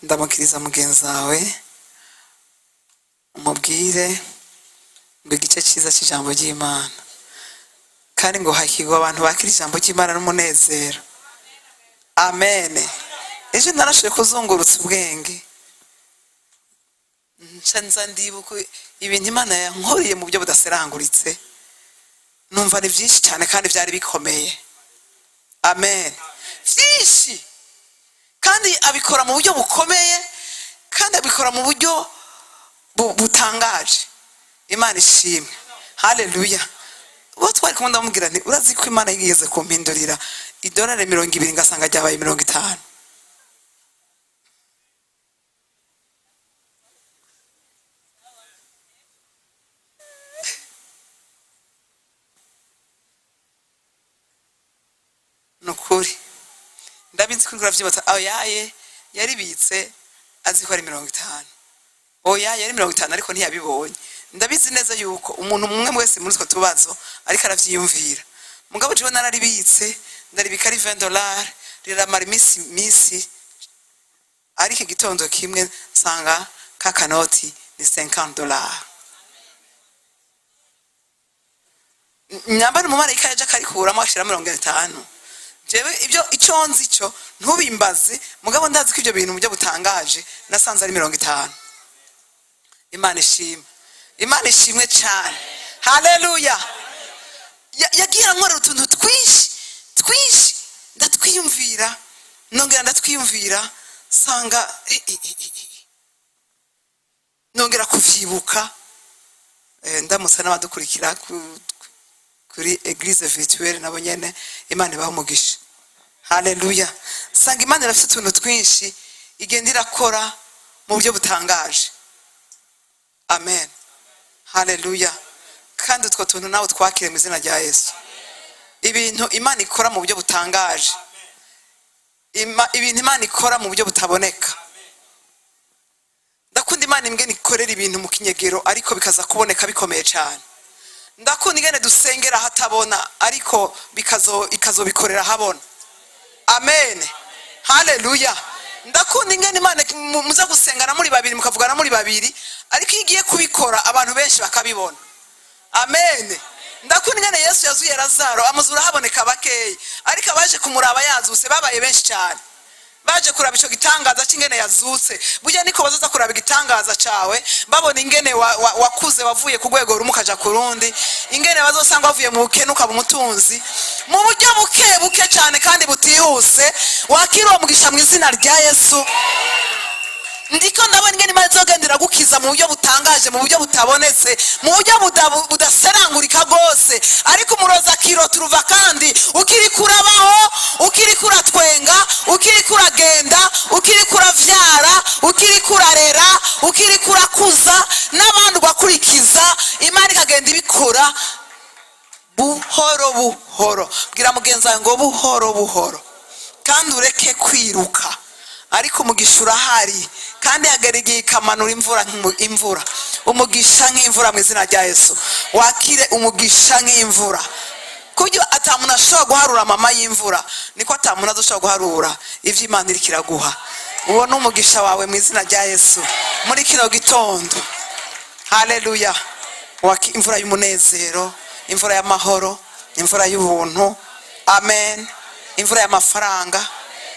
Ndamukiriza mugenzi wawe, umubwire ngo igice cyiza cy'ijambo ry'Imana, kandi ngo hahirwa abantu bakira ijambo ry'Imana n'umunezero. Amen. Ejo narashoboye kuzungurutsa ubwenge, nca nza ndibuka ibintu Imana yankoreye mu buryo budaseranguritse, numva ni byinshi cyane kandi byari bikomeye. Amen. Byinshi, kandi abikora mu buryo bukomeye, kandi abikora mu buryo butangaje. Imana ishimwe, haleluya. Uwo twari kumwe ndamubwira nti: "Urazi ko Imana yigeze kumpindurira idolari 20, ngasanga ryabaye 50." Ni ukuri, ndabizi ko uriko uravyibutsa. Oyaye, yaribitse azi ko ari 50. Oya, yari 50, ariko ntiyabibonye. Ndabizi neza yuko umuntu umwe wese muri utwo tubazo ariko aravyiyumvira. Mugabo jewe nararibitse, ndaribika ari 20 dollars, riramara iminsi, ariko igitondo kimwe nsanga ka kanoti ni 50 dollars. Nyambara umumarayika yaje akarikuramo, ashira 50. Jewe ibyo icyo nzi cyo ntubimbaze, mugabo ndazi ko ibyo bintu mu buryo butangaje nasanze ari 50. Imana ishimwe, Imana ishimwe cyane, haleluya. Yagiye arankorera utuntu twinshi twinshi, ndatwiyumvira, nongera ndatwiyumvira, sanga nongera kuvyibuka. Ndamutse n'abadukurikira kuri église virtuelle, nabo nyene Imana ibaha umugisha, haleluya. Sanga Imana irafite utuntu twinshi igenda irakora mu buryo butangaje. Amen, haleluya. Kandi utwo tuntu nawe twakire mu izina rya Yesu. Ibintu Imana ikora mu buryo butangaje, ibintu Imana ikora mu buryo butaboneka. Ndakunda Imana ingene ikorera ibintu mu kinyegero, ariko bikaza kuboneka bikomeye cyane. Ndakunda ingene dusengera hatabona, ariko ikazobikorera habona. Amen, haleluya. Ndakunda ingene Imana muza gusengana muri babiri, mukavugana muri babiri, ariko iyo igiye kubikora abantu benshi bakabibona. Amen. Ndakunda ingene Yesu yazuye Lazaro, amuzura haboneka bakeyi, ariko abaje kumuraba yazutse babaye benshi cyane, baje kuraba ico gitangaza c'ingene yazutse. Burya niko bazoza kuraba igitangaza cawe, babona ingene wakuze, wavuye ku rwego rumwe ukaja ku rundi, ingene bazosanga wavuye mu bukene ukaba umutunzi mu buryo buke buke cyane kandi butihuse. Wakira uwo mugisha mu izina rya Yesu. Ndiko ndabona ingene Imana izogenda iragukiza mu buryo butangaje, mu buryo butabonetse, mu buryo budaserangurika rwose, ariko umurozi akirota uruva, kandi ukiriko urabaho, ukiriko uratwenga, ukiriko uragenda, ukiriko uravyara, ukiriko urarera, ukiriko urakuza n'abandi ugakurikiza. Imana ikagenda ibikora buhoro buhoro. Bwira mugenzi wawe ngo buhoro buhoro, kandi ureke kwiruka, ariko umugisha urahari, kandi hagera igihe ikamanura imvura imvura, umugisha nk'imvura mu izina rya Yesu. Wakire umugisha nk'imvura. Kuburyo atamuntu ashobora guharura mama y'imvura, niko atamuntu azoshobora guharura ivyo Imana iriko iraguha. Uwo ni umugisha wawe mu izina rya Yesu muri kino gitondo. Haleluya. Imvura y'umunezero, imvura y'amahoro, imvura y'ubuntu. Amen. Imvura y'amafaranga,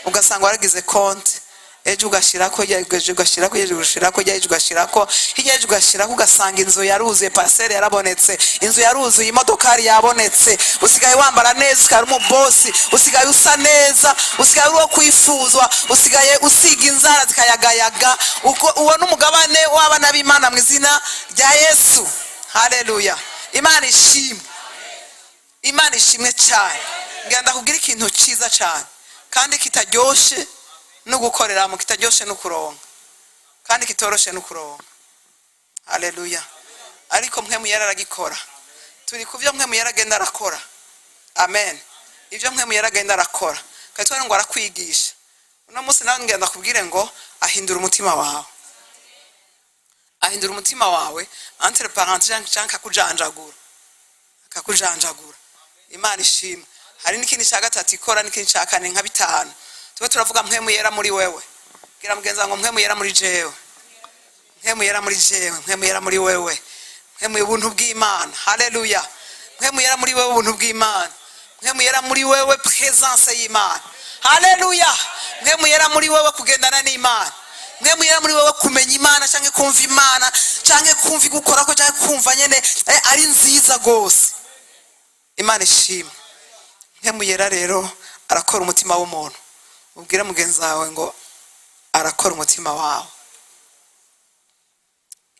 ugasanga waragize konti, ejo ugashirako, ejo ugashirako, ejo ugashirako, ejo ugashirako, hirya ejo ugashirako, ugasanga inzu yaruzuye, parcelle yarabonetse, inzu yaruzuye, imodokari yabonetse, usigaye wambara neza, usigaye uri umubosi, usigaye usa neza, usigaye uri uwo kwifuzwa, usigaye usiga inzara zikayagayaga. Uko uwo ni umugabane w'abana b'Imana mu izina rya Yesu. Haleluya. Imana ishimwe, Imana ishimwe cyane. Ngenda kubwira ikintu cyiza cyane kandi kitaryoshe no gukoreramo, kitaryoshe no kuronka, kandi kitoroshe no kuronka. Haleluya. Ariko Mpwemu Yera aragikora. Turi ku byo Mpwemu Yera agenda arakora. Amen. Ibyo Mpwemu Yera agenda arakora, kandi twari ngo arakwigisha uno munsi, nawe ngenda kubwire ngo ahindura umutima wawe, ahindura umutima wawe, entre parenthèses, cyangwa akakujanjagura, akakujanjagura. Imana ishimwe. Hari n'ikindi cya gatatu ikora, n'ikindi cya kane, nka bitanu. Tuba turavuga Mpwemu Yera muri wewe. Bwira mugenzi wawe ngo Mpwemu Yera muri jewe, Mpwemu Yera muri jewe, Mpwemu Yera muri wewe, Mpwemu ubuntu bw'Imana. Haleluya! Mpwemu Yera muri wewe, ubuntu bw'Imana. Mpwemu Yera muri wewe, présence y'Imana. Haleluya! Mpwemu Yera muri wewe, kugendana n'Imana. Mpwemu Yera muri wewe, kumenya Imana cyangwa kumva Imana cyangwa kumva igukorako cyangwa kumva nyene ari nziza rwose. Imana ishimwe. Mpwemu Yera rero arakora umutima w'umuntu. Ubwire mugenzi wawe ngo arakora umutima wawe.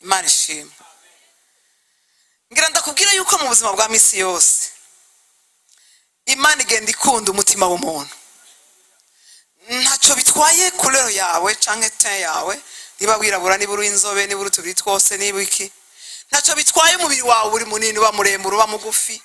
Imana ishimwe. Ngira ndakubwira yuko mu buzima bwa misi yose Imana igenda ikunda umutima w'umuntu. Ntacyo bitwaye couleur yawe canke teint yawe, niba wirabura, niba uri inzobe, niba uri utubiri twose, niba iki, ntacyo bitwaye umubiri wawe uri munini, uba muremure, uba mugufi.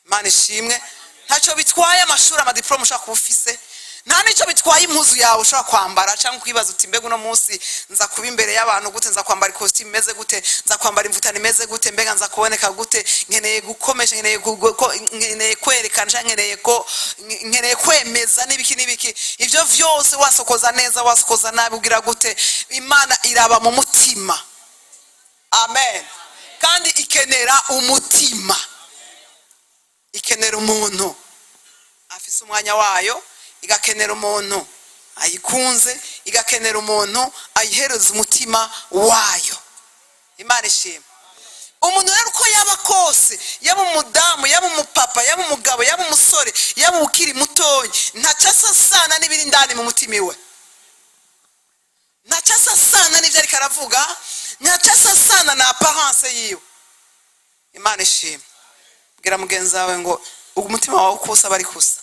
Imana ishimwe. Ntacyo bitwaye amashuri, amadiplôme ushobora kuba ufise. Nta n'icyo bitwaye impuzu yawe ushobora kwambara, cyangwa kwibaza uti: "Mbega uno munsi nza kuba imbere y'abantu gute? Nza kwambara ikositimu imeze gute? Nza kwambara imvutano imeze gute? Mbega nza kuboneka gute? Nkeneye gukomesha, nkeneye kwerekana, cyangwa nkeneye kwemeza n'ibiki n'ibiki." Ibyo vyose, wasokoza neza, wasokoza nabi, ugira gute, Imana iraba mu mutima. Amen. Kandi ikenera umutima, ikenera umuntu afise umwanya wayo, igakenera umuntu ayikunze, igakenera umuntu ayihereza umutima wayo. Imana ishimwe. Umuntu rero uko yaba kose, yaba umudamu, yaba umupapa, yaba umugabo, yaba umusore, yaba ukiri mutoya, ntacyo asasana n'ibiri indani mu mutima iwe, ntacyo asasana n'ibyo ariko aravuga, ntacyo asasana na apparence yiwe. Imana ishimwe. Bwira mugenzi wawe ngo umutima wawe uko usa aba ari kusa.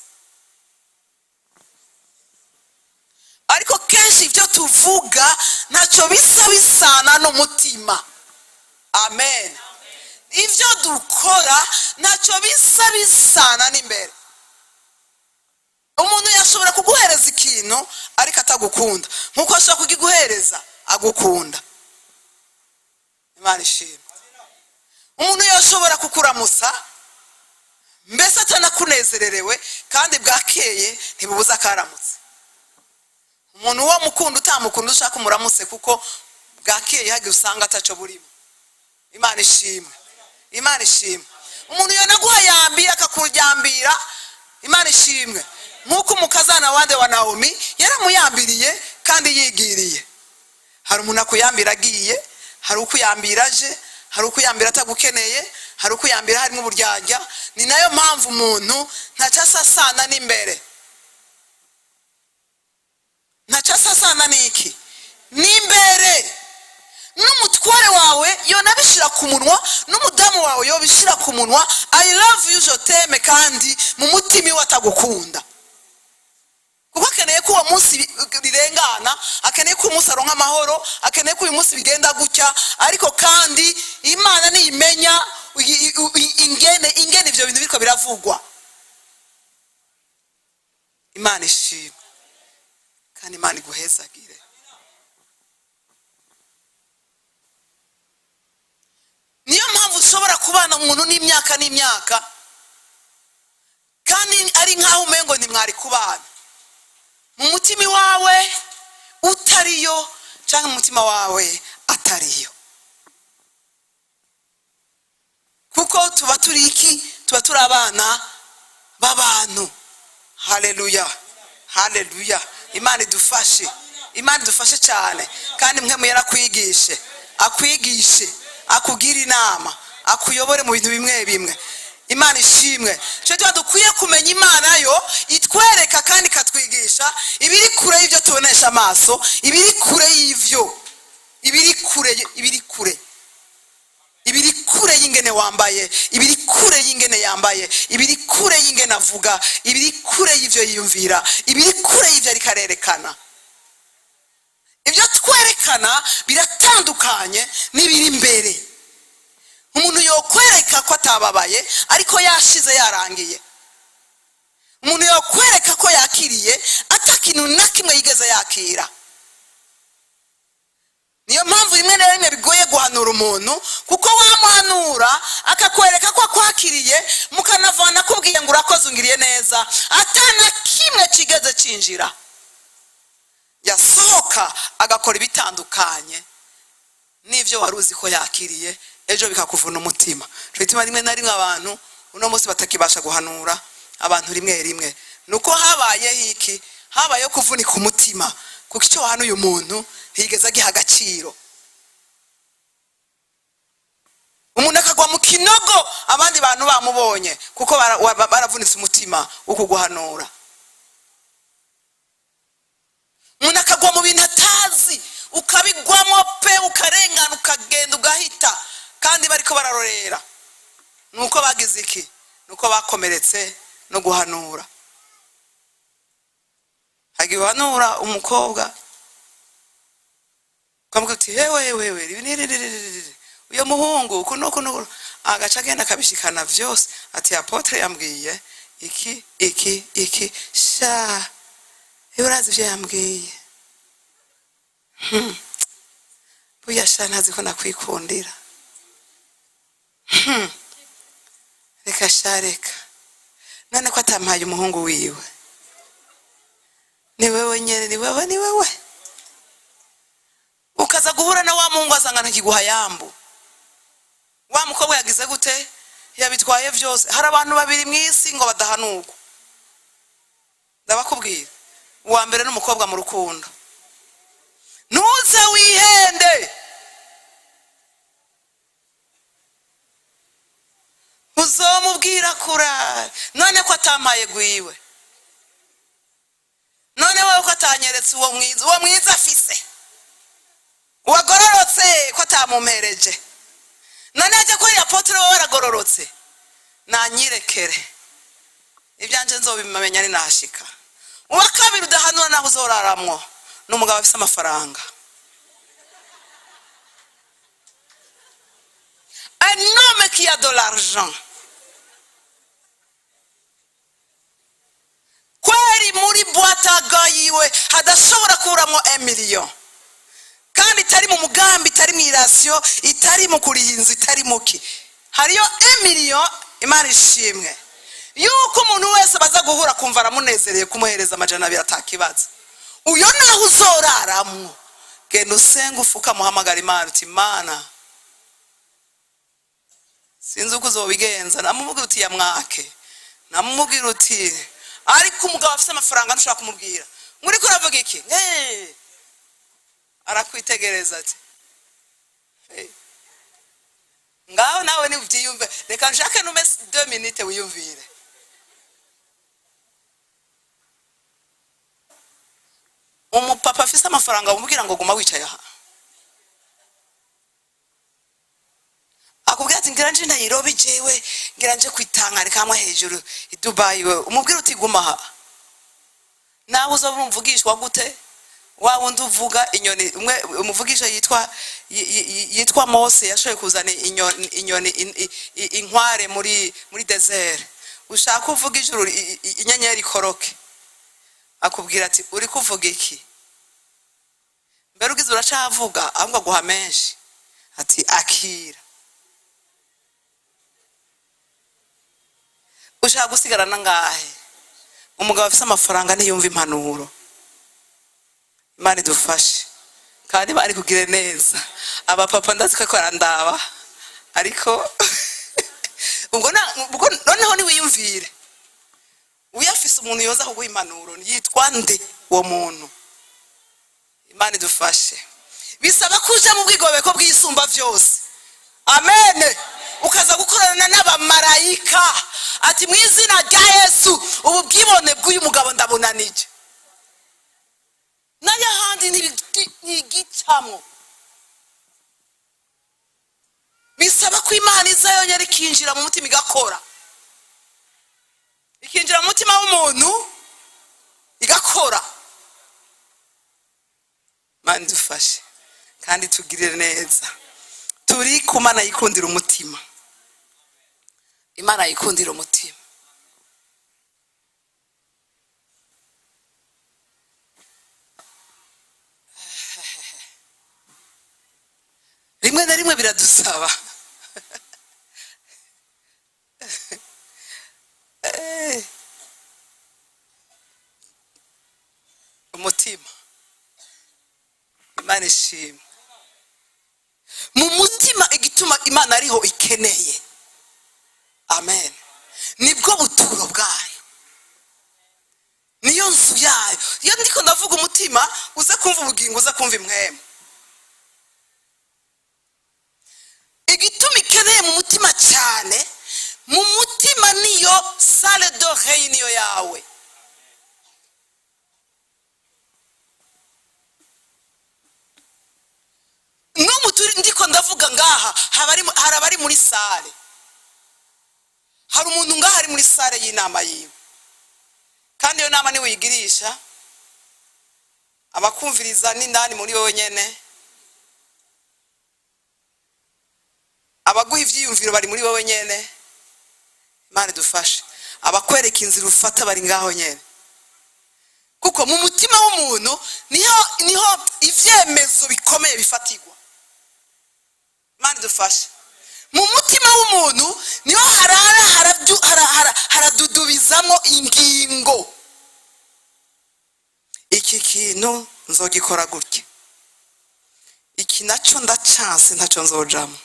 Ariko kenshi ibyo tuvuga ntacyo bisa bisana n'umutima. Amen. Ibyo dukora ntacyo bisa bisana n'imbere. Umuntu yashobora kuguhereza ikintu ariko atagukunda, nk'uko ashobora kukiguhereza agukunda. Imana ishimwe. Umuntu yashobora kukuramutsa mbese atanakunezererewe, kandi bwakeye ntibubuza akaramutse. Umuntu uwo mukunda, utamukunda, ushaka umuramutse, kuko bwakeye hagiye usanga ataco burimo. Imana ishimwe. Imana ishimwe. Umuntu yanaguha yambira, akakuryambira. Imana ishimwe. Nk'uko umukazana wande wa Nawomi yaramuyambiriye kandi yigiriye. Hari umuntu akuyambira agiye, hari ukuyambira aje, hari ukuyambira atagukeneye, hari ukuyambira harimo uburyarya. Ni nayo mpamvu umuntu ntacyo asasana n'imbere, ntacyo asasana n'iki n'imbere. N'umutware wawe yonabishyira ku munwa, n'umudamu wawe yobishyira ku munwa, "I love you, je t'aime," kandi mu mutima iwe atagukunda, kuko akeneye ko uwo munsi birengana, akeneye ko uyu munsi aronka amahoro, akeneye ko uyu munsi bigenda gutya. Ariko kandi Imana niyimenya ingene ibyo bintu biriko biravugwa. Imana ishimwe, kandi Imana iguhezagire. Niyo mpamvu ushobora kubana umuntu n'imyaka n'imyaka, kandi ari nk'aho umengo ntimwari kubana, mu mutima iwawe utariyo cyangwa mu mutima wawe atariyo, kuko tuba turi iki? Tuba turi abana b'abantu. Haleluya, haleluya! Imana idufashe, Imana idufashe cyane. Kandi mwe yarakwigishe, akwigishe, akugire inama, akuyobore mu bintu bimwe bimwe. Imana ishimwe. Cyo tuba dukwiye kumenya Imana yo itwereka kandi ikatwigisha ibiri kure y'ibyo tubonesha amaso, ibiri kure y'ivyo, ibiri kure, ibiri kure, ibiri kure y'ingene wambaye, ibiri kure y'ingene yambaye, ibiri kure y'ingene avuga, ibiri kure y'ivyo yiyumvira, ibiri kure y'ivyo ariko arerekana. Ibyo twerekana biratandukanye n'ibiri imbere. Umuntu yokwereka ko atababaye ariko yashize, yarangiye. Umuntu yokwereka ko yakiriye atakintu na kimwe yigeze yakira. Niyo mpamvu rimwe na rimwe bigoye guhanura umuntu, kuko wamuhanura akakwereka ko akwakiriye, mukanavana akubwiye ngo: "Urakoze, ungiriye neza," atana kimwe kigeze cinjira. Yasohoka agakora ibitandukanye n'ibyo wari uzi ko yakiriye ejo, bikakuvuna umutima. Bituma rimwe na rimwe abantu uno munsi batakibasha guhanura abantu. Rimwe rimwe nuko habayeho iki? Habayeho kuvunika umutima, kuko icyo wahanuye umuntu ntiyigeze agiha agaciro. Umuntu akagwa mu kinogo abandi bantu bamubonye, kuko baravunitse umutima wo kuguhanura. Umuntu akagwa mu bintu atazi, ukabigwamo pe, ukarengana, ukagenda, ugahita, kandi bariko bararorera. Nuko bagize iki? Nuko bakomeretse no guhanura. Hagiye uhanura umukobwa, ukamubwira uti: "Hewe hewe, ibi ni uyo muhungu uku nuku nuku." Agaca agenda akabishikana vyose, ati: "Apôtre yambwiye iki, iki, iki." Sha, ewe, urazi ivyo yambwiye? Burya sha, ntazi ko nakwikundira. Reka sha, reka. None ko atampaye umuhungu wiwe? Ni wewe nyene, ni wewe, ni wewe. Ukaza guhura na wa muhungu, asanga ntakiguha yambu. Wa mukobwa yagize gute? Yabitwaye vyose. Hari abantu babiri mw'isi ngo badahanurwa, ndabakubwira. Uwa mbere n'umukobwa mu rukundo. Ntuze wihende, uzomubwira kurara: "None ko atampaye gwiwe? None wowe ko atanyeretse uwo mwiza, uwo mwiza afise uwagororotse, ko atamumpereje? None ajya kuri apôtre, wowe waragororotse, nanyirekere ibyanje, nzobimenya ninahashika." Uwa kabiri udahanura naho uzoraramwo ni umugabo afise amafaranga, un homme qui a de l'argent. Kweri muri boîte à gants yiwe hadashobora kuburamo 1 million, kandi itari mu mugambi, itari mu i ration, itari mu kuriha inzu, itari muki, hariyo 1 million. Imana ishimwe yuko umuntu wese baza guhura kumva aramunezereye kumuhereza 200 atakibazo. Uyo naho uzoraramwo, genda usenga, ufuka, muhamagara Imana uti: "Imana, sinzi uko uzobigenza." Namumubwira uti: "Yamwake." Namumubwira uti: "Ariko umugabo afite amafaranga ntushobora kumubwira muri ko uravuga iki." Arakwitegereza ati: "Hey." Ngaho nawe nibyiyumve. Reka nshake nume 2 minutes wiyumvire. Umupapa afise amafaranga umubwira ngo guma wicaye aha, akubwira ati: "Ngira nje Nairobi, jewe ngira nje kwitangana kamwe hejuru i Dubai." We umubwira uti: "Guma aha." Nawe uzoba umvugishwa gute? Wa wundi uvuga inyoni, umwe umuvugisha yitwa yitwa Mose, yashoboye kuzana inyoni inkware muri désert. Ushaka uvuga ijuru, inyenyeri ikoroke, akubwira ati: "Uri kuvuga iki?" Mbere ugize uracavuga, ahubwo aguha menshi, ati: "Akira." Ushaka gusigarana ngahe? Umugabo afise amafaranga ntiyumva impanuro. Imana idufashe kandi Imana ikugire neza. Abapapa ndazi ko arandaba, ariko ubwo ubwo noneho niwiyumvire, uyafise, umuntu yoza kuguha impanuro yitwa nde uwo muntu? Imana idufashe. Bisaba ko uja mu bwigobeko bw'Isumba byose, amen, ukaza gukorana n'abamarayika, ati: "Mu izina rya Yesu, ubu bwibone bw'uyu mugabo ndabunanije." N'ayahandi ntigicamwo. Bisaba ko Imana iza yonyine, ikinjira mu mutima, igakora, ikinjira mu mutima w'umuntu, igakora. Imana idufashe kandi tugirire neza. Turi ku Mana yikundira umutima. Imana yikundira umutima. Rimwe na rimwe biradusaba. Umutima. Imana ishimwe. Mu mutima, igituma Imana ariho ikeneye, amen, nibwo buturo bwayo, niyo nzu yayo. Iyo ndiko ndavuga umutima, uze kumva ubugingo, uze kumva impwemu. Igituma ikeneye mu mutima cyane, mu mutima niyo salle de réunion yawe. N'ubu turi, ndiko ndavuga ngaha, hari abari muri salle, hari umuntu ngaha ari muri salle y'inama yiwe, kandi iyo nama niwiyigirisha, abakumviriza n'indani muri wowe nyene, abaguha ivyiyumviro bari muri wowe nyene. Imana idufashe. Abakwereka inzira ufata bari ngaho nyene, kuko mu mutima w'umuntu niho ivyemezo bikomeye bifatirwa. Imana idufashe. Mu mutima w'umuntu niho harara haradudubizamo ingingo. Iki kintu nzogikora gutya, iki nacyo ndacanse, ntacyo nzojamo,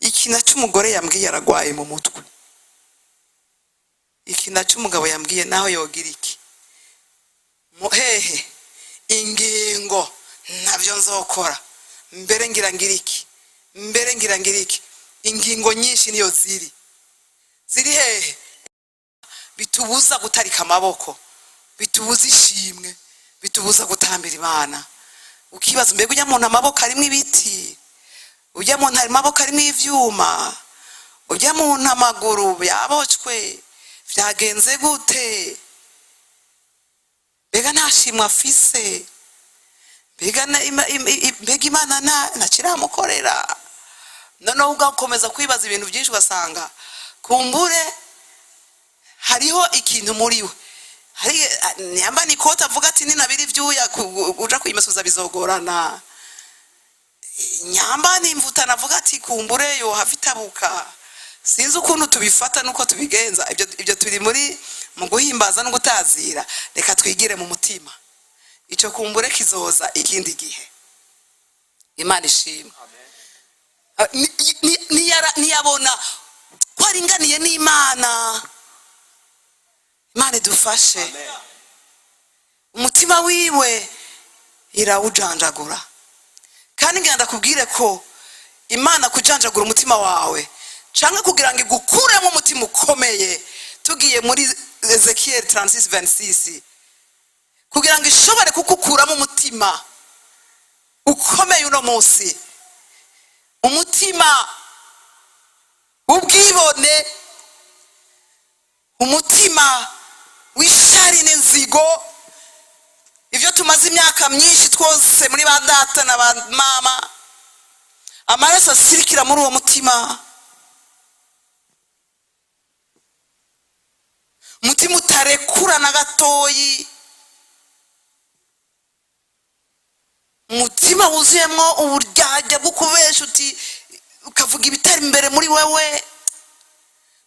iki nacyo umugore yambwiye aragwaye mu mutwe, iki nacyo umugabo yambwiye naho yogira iki. Hehe ingingo ntabyo nzokora, mbere ngira ngira iki, mbere ngira ngira iki. Ingingo nyinshi niyo ziri hehe, bitubuza gutarika amaboko, bitubuza ishimwe, bitubuza gutambira Imana. Ukibaza, mbega ujya muntu amaboko arimo ibiti, ujya muntu amaboko arimo ivyuma, ujya muntu amaguru yabocwe, vyagenze gute? Mbega nta shimwe afise? Mbega mbega Imana ntakiramukorera? Noneho ugakomeza kwibaza ibintu byinshi, ugasanga kumbure hariho ikintu muri we. Hari nyamba ni kota avuga ati ninabiri ivyuya uja kwimesuza bizogorana, nyamba ni imvutana avuga ati kumbure yohava itabuka. Sinzi ukuntu tubifata nuko tubigenza. Ibyo turi muri mu guhimbaza no gutazira. Reka twigire mu mutima, icyo kumbure kizoza ikindi gihe. Imana ishimwe. Niyabona ko aringaniye n'Imana. Imana idufashe. Umutima wiwe irawujanjagura. Kandi ngira ndakubwire ko Imana kujanjagura umutima wawe canke kugira ngo igukuremo umutima ukomeye, tugiye muri Ezekiel 36:26, kugira ngo ishobore kugukuramo umutima ukomeye uno munsi, umutima w'ubwibone, umutima w'ishari n'inzigo, ibyo tumaze imyaka myinshi twose muri ba data na ba mama, amaraso asirikira muri uwo mutima, umutima utarekura na gatoyi, umutima wuzuyemo uburyarya bwo kubesha, uti ukavuga ibitari imbere muri wewe.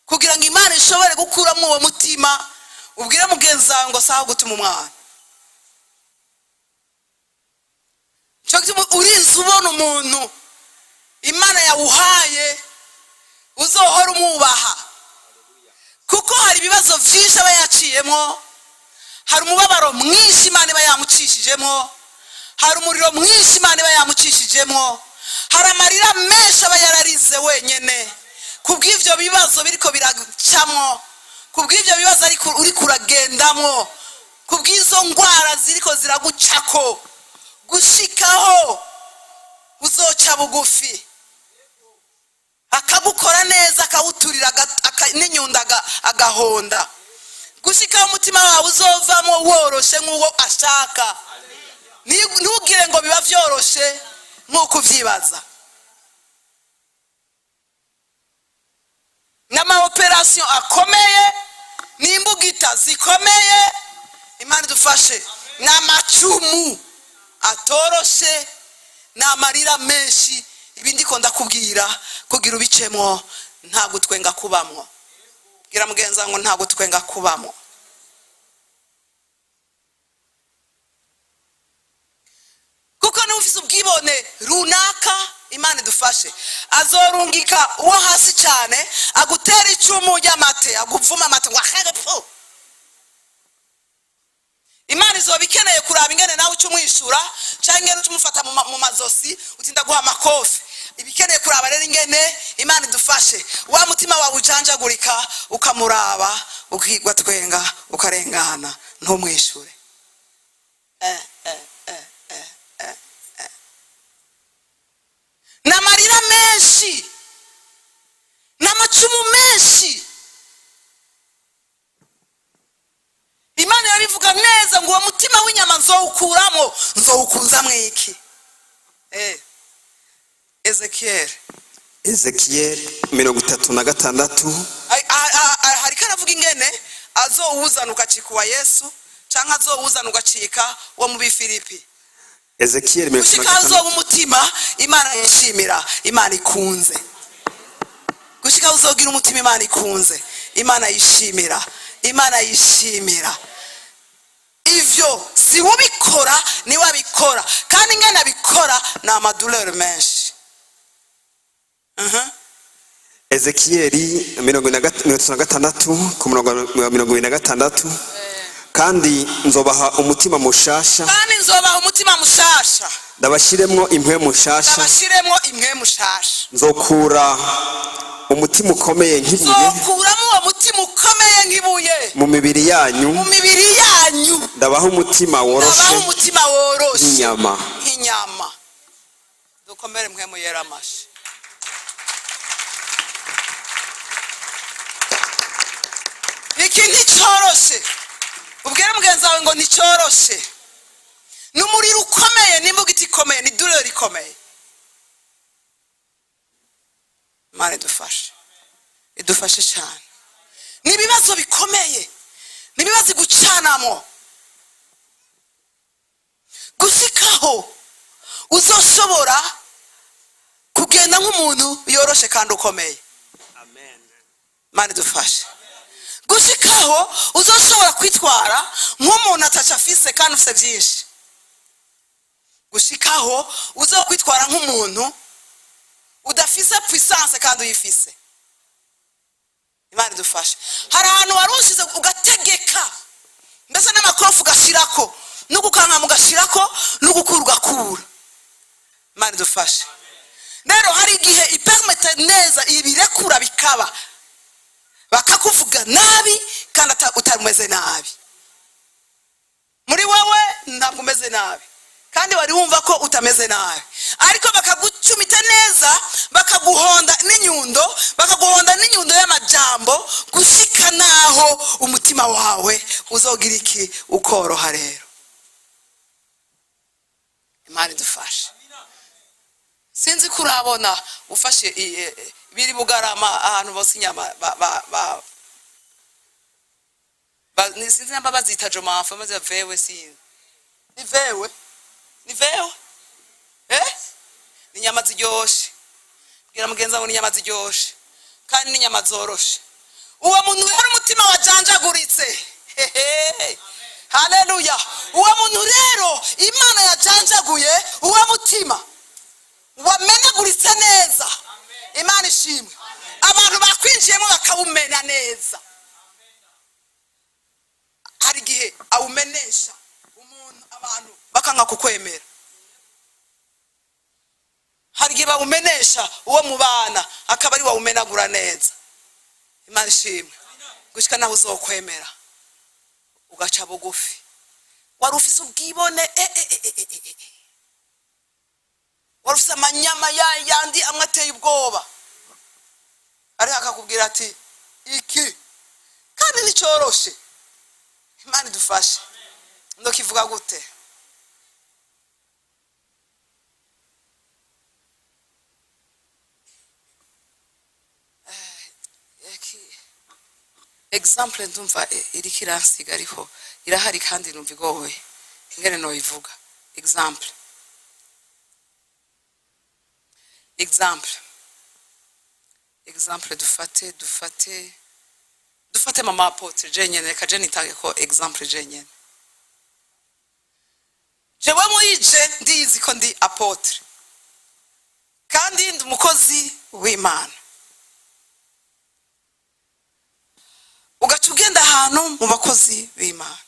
Kugira ngo Imana ishobore gukuramo uwo mutima, ubwire mugenzi wawe ngo sawa gutuma umwana. Cyo gituma urinze ubona umuntu Imana yawuhaye, uzohora umwubaha, kuko hari ibibazo byinshi aba yaciyemo, hari umubabaro mwinshi Imana iba yamucishijemo, hari umuriro mwinshi Imana iba yamucishijemo, hari amarira menshi aba yararize wenyine kubw'ibyo bibazo biriko biracamwo, kubw'ibyo bibazo ariko uriko uragendamwo, kubw'izo ndwara ziriko ziragucako, gushikaho uzoca bugufi akagukora neza, akawuturira n'inyundo agahonda, gushikaho umutima wawe uzovamo woroshe nk'uwo ashaka. Ntugire ngo biba vyoroshe nk'uko uvyibaza. N'ama operation akomeye, n'imbugita zikomeye, Imana idufashe, n'amacumu atoroshe, n'amarira menshi. Ibi ndiko ndakubwira kugira ubicemwo, nta gutwenga kubamwo. Bwira mugenzi wawe ngo nta gutwenga kubamwo. Kuko ubwibone runaka. Imana idufashe. Azorungika uwo hasi cyane agutera icumu ry'amate, aguvuma amate ngo ahere pfu. Imana izoba ikeneye kuraba ingene nawe uca umwishura, cyangwa ingene uca umufata mu mazosi uti ndaguha amakofi. Iba ikeneye kuraba rero ingene, Imana idufashe, wa mutima wawe ujanjagurika, ukamuraba, ukigwa twenga, ukarengana, ntumwishure. N'amarira menshi, n'amacumu menshi. Imana irabivuga neza ngo uwo mutima w'inyama nzowukuramo, nzowukunzamwo iki? Ezekiel. Ezekiyeli 36. Hariko aravuga ingene azowuzana ugacika uwa Yesu, canke azowuzana ugacika wo mu Bifilipi. Ezekiyeli mirongo itatu na Gushika gatandatu. azoba umutima Imana yishimira, Imana ikunze. Gushika uzogira umutima Imana ikunze, Imana yishimira, Imana yishimira. Ivyo si ubikora, niwe abikora, kandi ingene abikora ni ama douleurs menshi. Ezekiyeli 36 ku murongo wa 26: "Kandi nzobaha umutima mushasha." Kandi nzobaha umutima mushasha. "Ndabashyiremwo impwemu nshasha." Ndabashiremwo impwemu nshasha. "Nzokura umutima ukomeye nk'ibuye Nzokuramo uwo mutima ukomeye nk'ibuye mu mibiri yanyu, mu mibiri yanyu, ndabaha umutima woroshe ndabaha umutima woroshe nk'inyama." Nk'inyama. Dukomere Mpwemu Yera amashi. Iki nticyoroshe. Ubwire mugenzi wawe ngo nticyoroshe. Ni umuriro ukomeye, ni imbugita ikomeye, ni douleur ikomeye. Imana idufashe, idufashe cyane. Ni ibibazo bikomeye, ni ibibazo igucanamo gushikaho uzoshobora kugenda nk'umuntu yoroshe kandi ukomeye. Imana idufashe. Gushikaho uzoshobora kwitwara nk'umuntu ataca afise kandi ufise byinshi. Gushikaho uzokwitwara nk'umuntu udafise puissance kandi uyifise. Imana idufashe. Hari ahantu wari ushize ugategeka, mbese n'amakofu ugashirako, n'ugukankama ugashirako, n'ugukura ugakura. Imana idufashe. Rero hari igihe i permettre neza ibirekura bikaba, bakakuvuga nabi kandi utameze nabi. Muri wowe ntabwo umeze nabi, kandi wari wumva ko utameze nabi, ariko bakagucumita neza, bakaguhonda n'inyundo, bakaguhonda n'inyundo y'amajambo, gushika naho umutima wawe uzogira iki? Ukoroha. Rero Imana idufashe. Sinzi ko urabona ufashe biri Bugarama, ahantu bose inyama sinzi namba bazita jomafa, maze vewe, sinzi ni vewe, ni vewe, ni inyama ziryoshe. Bwira mugenzi wawe, ni inyama ziryoshe kandi ni inyama zoroshe. Uwo muntu rero umutima wajanjaguritse, hehe, haleluya! Uwo muntu rero Imana yajanjaguye, uwo mutima wamenaguritse neza, Imana ishimwe, abantu bakwinjiyemo bakawumena neza. Hari igihe awumenesha umuntu, abantu bakanga kukwemera. Hari igihe bawumenesha uwo mubana, akaba ari wawumenagura neza. Imana ishimwe. Gushika naho uzokwemera, ugaca bugufi. Wari ufise ubwibone, Wari ufise amanyama ya yandi amwe ateye ubwoba, ariko akakubwira ati iki kandi nticyoroshe. Imana idufashe. Ndokivuga gute? Exemple ndumva iriko iransiga, ariko irahari kandi numva igoye ingene noyivuga. Exemple, dufate mama apôtre jenyene. Reka je nitange ko exemple jenyene. Jewe muri je ndizi ko ndi apôtre kandi ndi umukozi w'Imana. Ugaca ugenda ahantu mu bakozi b'Imana,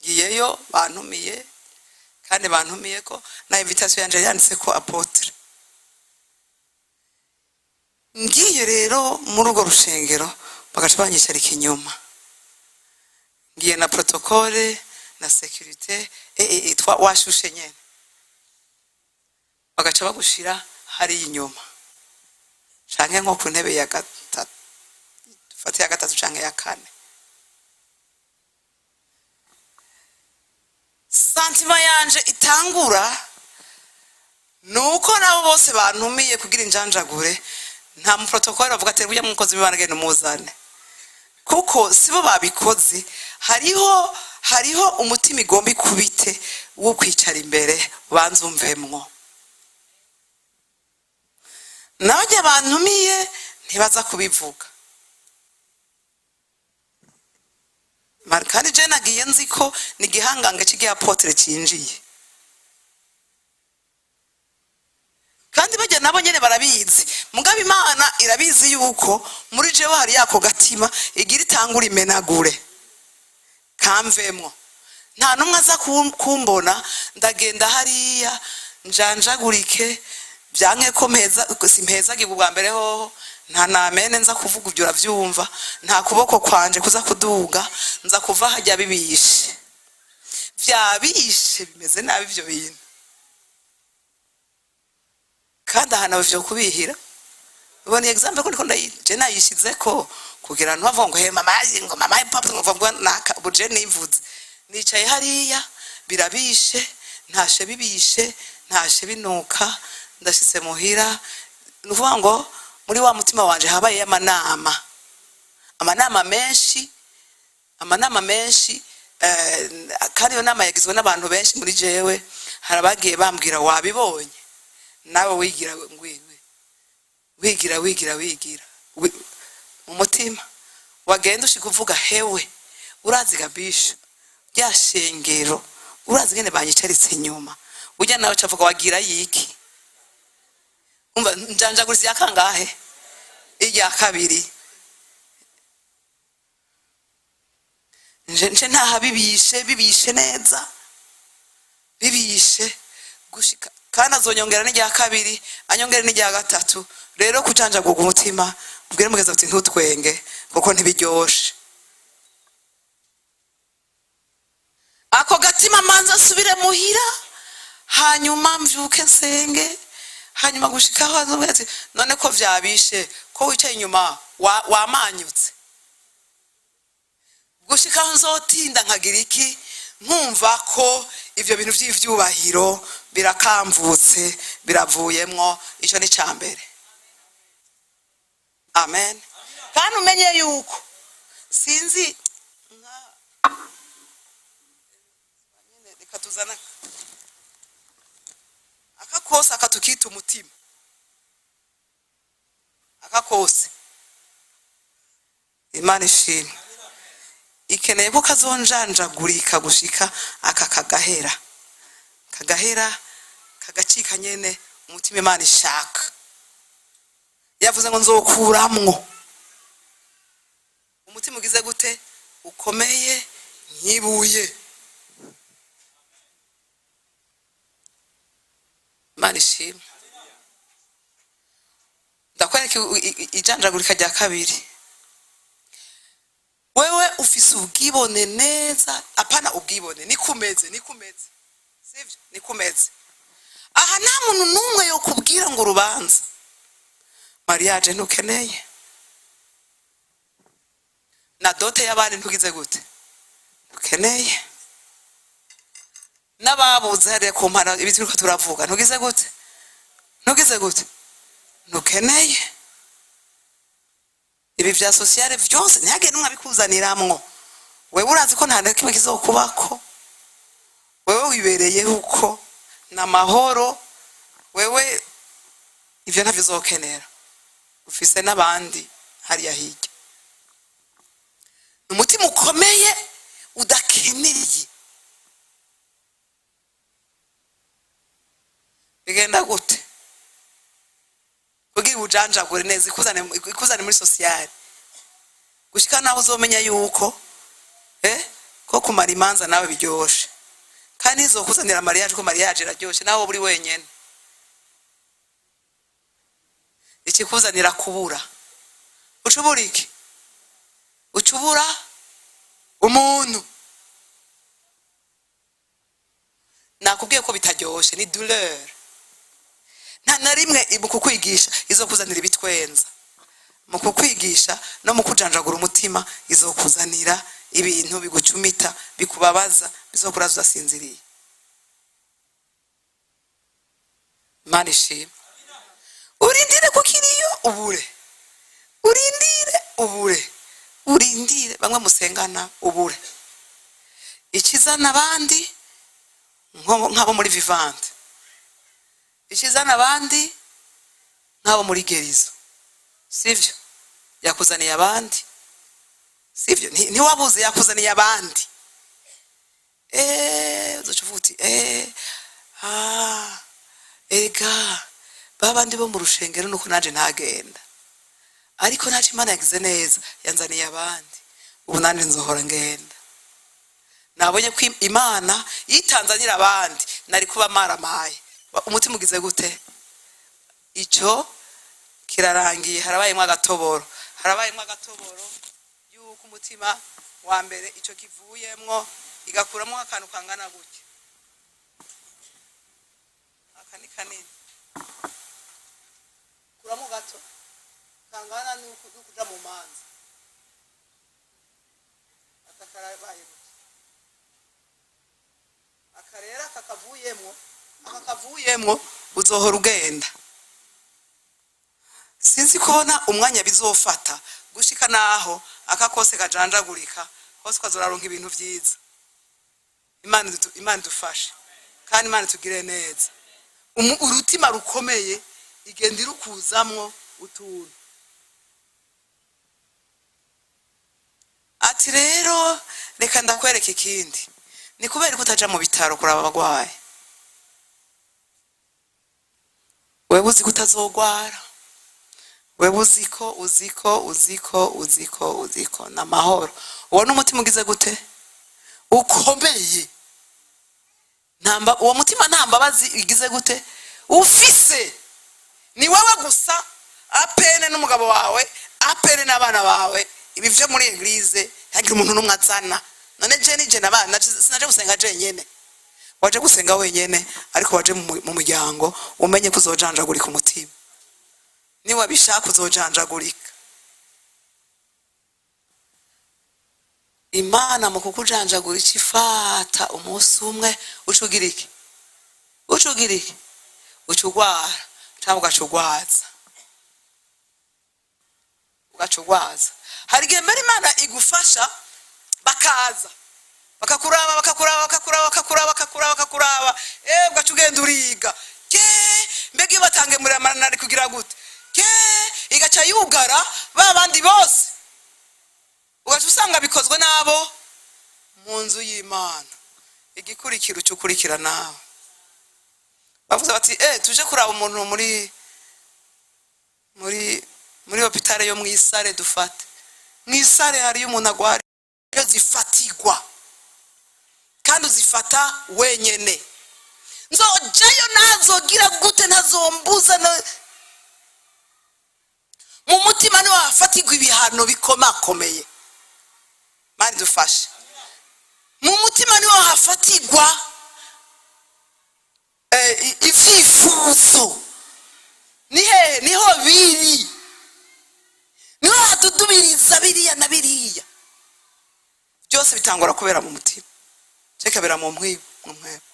ngiyeyo bantumiye, kandi bantumiye ko na invitation yanje yanditse ko apôtre. Ngiye rero muri urwo rushengero bagaca banyicarika inyuma, ngiye na protocole na sécurité, twa washushe nyene, bagaca bagushira hariya inyuma canke nko ku ntebe ya gatatu, dufate ya gatatu canke ya kane. Sentiment yanje itangura nuko nabo bose bantumiye kugira injanjagure, nta mu protocole bavuga ati burya mukozi w'Imana genda umuzane, kuko sibo babikoze. Hariho umutima igomba ikubite wo kwicara imbere, banze umvemwo. Nabajya bantumiye ntibaza kubivuga. Kandi je nagiye nzi ko ni igihangange cy'igiapotre cinjiye, kandi bajya nabo nyene barabizi. Mugabo Imana irabizi yuko muri jewe hari yako gatima igira itangura imenagure kamvemwo. Nta numwe aza kumbona, ndagenda hariya njanjagurike byanke ko mpeza, simpezagirwa ubwa mbere hoho, nta namene nza kuvuga ibyo uravyumva, nta kuboko kwanje kuza kuduga, nza kuva hajya bibishe, vyabishe bimeze nabi ivyo bintu. Kandi ahantu vyo kubihira, ubona example ko ndiko ndayije nayishizeko kugira ntubavuga ngo he mama, ngo mama papa, ngo vuga naka. Ubu je nivuze nicaye hariya birabishe, ntashe bibishe, ntashe binuka, ndashitse muhira. Ni ukuvuga ngo muri wa mutima wanje habaye amanama, amanama menshi, amanama menshi, kandi iyo nama yagizwe n'abantu benshi. Muri jewe hari abagiye bambwira wabibonye nawe wigira ngwino, wigira wigira wigira mu mutima wagenda ushika uvuga hewe urazi gabisha rya shengero, urazi ngene banyicaritse inyuma, ujya nawe cavuga wagira yiki. Umva njanjaguriza ya kangahe? Irya kabiri. Nje ntaha bibishe, bibishe neza, bibishe gushika, kandi azonyongera n'irya kabiri, anyongere n'irya gatatu. Rero kujanjaguga umutima, ubwire mugezi ati ntutwenge kuko ntibiryoshe. Ako gatima manza asubire muhira, hanyuma mvyuke nsenge, hanyuma gushikaho azobwira ati none ko vyabishe ko wicaye inyuma wamanyutse, gushikaho nzotinda nkagira iki, nkumva ko ivyo bintu vy'ivyubahiro birakamvutse, biravuyemwo. Ico ni ca mbere. Amen. Kandi umenye yuko sinzi reka tuzana aka kose, aka tukita umutima, aka kose Imana ishimwe ikeneye ko kazonjanjagurika gushika aka kagahera, kagahera kagacika nyene umutima Imana ishaka. Yavuze ngo nzokuramwo umutima ugize gute? Ukomeye nkibuye. Imana ishimwe. Ndakwereka ijanjagurika rya kabiri. Wewe ufise ubwibone neza, apana ubwibone, nikumeze, nikumeze, sivyo? Nikumeze. Aha nta muntu n'umwe yokubwira ngo urubanza mariage ntukeneye, na dote y'abandi ntugize gute ntukeneye, n'ababuze hariya ku mpana ibi turiko turavuga ntugize gute, ntugize gute ntukeneye. Ibi vya sociale vyose ntihagire n'umwe abikuzaniramwo. Wewe urazi ko nta na kimwe kizokubako, wewe wibereyeho uko n'amahoro, wewe ivyo ntavyo uzokenera, ufise n'abandi hariya hirya. Umutima ukomeye udakeneye. Bigenda gute kugira ubujanjagure neza, ikuzane muri sociale, gushika naho uzomenya yuko ko kumara imanza nawe biryoshe, kandi izokuzanira mariage, ko mariage iraryoshe nawe uri wenyene. Ikikuzanira kubura, ucubura iki? Ucubura umuntu. Nakubwiye ko bitaryoshe, ni douleur. Nta na rimwe mu kukwigisha izokuzanira ibitwenza. Mu kukwigisha no mu kujanjagura umutima izokuzanira ibintu bigucumita, bikubabaza, bizokuraza udasinziriye. Imana ishimwe. Urindire ku kiriyo ubure, urindire ubure, urindire bamwe musengana ubure. Ikizana abandi nk'abo muri Vivante, ikizana abandi nk'abo muri Gerizo, sivyo? Yakuzaniye abandi, sivyo? Ntiwabuze, yakuzaniye abandi. Uzoca uvuga uti ah, ega babandi bo mu rushengero nuko nanje ntagenda, ariko naje Imana yagize neza yanzaniye abandi, ubu nanje nzohora ngenda. Nabonye ko Imana yitanzanira abandi, nari kuba maramaye. Umutima ugize gute? Ico kirarangiye, harabayemwo agatoboro, harabayemwo agatoboro yuko umutima wa mbere ico kivuyemwo, igakuramwo akantu kangana gutya. Aka ni kanini, kuramo gato kangana n'ukuja mu manza. Aka karabaye gutya, aka rero aka kavuyemwo, aka kavuyemwo uzohora ugenda. Sinzi kubona umwanya bizofata gushika naho aka kose kajanjagurika hose, ukazoraronka ibintu vyiza. Imana idufashe kandi Imana itugire neza. Urutima rukomeye igenda irukuzamwo utuntu. Ati rero reka ndakwereka ikindi, ni kubera ko utaja mu bitaro kuraba abagwayi. Wewe uzi ko utazogwara, wewe uziko uziko uziko uziko uziko na mahoro. Uwo n'umutima ugize gute? Ukomeye. Uwo mutima nta mbabazi igize gute ufise. Ni wowe gusa, apene n'umugabo wawe, apene n'abana bawe. Ibi vyo muri eglise ntagira umuntu n'umwe azana. None je nije n'abana, sinaje gusenga jenyene. Waje gusenga wenyene, ariko waje mu muryango, umenye ko uzojanjagurika umutima. Niwabishaka uzojanjagurika. Imana mu kukujanjagura icifata umunsi umwe ucugira iki? Ucugira iki? Ucugwara cyangwa ugacugwaza, ugacugwaza. Hari igihe mbere Imana igufasha bakaza bakakuraba, bakakuraba, bakakuraba, bakakuraba, bakakuraba, bakakuraba, ugaca ugenda uriga. Ke mbega iyo batange muri amanari kugira gute? Ke igaca yugara ba bandi bose, ugaca usanga bikozwe nabo mu nzu y'Imana. Igikurikira uca ukurikira nawe. Bavuze bati tuje kuraba umuntu muri muri muri hopitale yo mwisare, dufate mwisare hariyo umuntu agwara. Iyo zifatigwa kandi uzifata wenyene. Nzojayo nazogira gute? Ntazombuza na... Mu mutima niho hafatirwa ibihano bikomakomeye. Mani dufashe. Mu mutima niho hafatirwa ivyifuzo. Ni hehe? Niho biri, niho hadudubiriza biriya na biriya byose. Bitangura kubera mu mutima, bikabera mu mwibu, mu mwebo.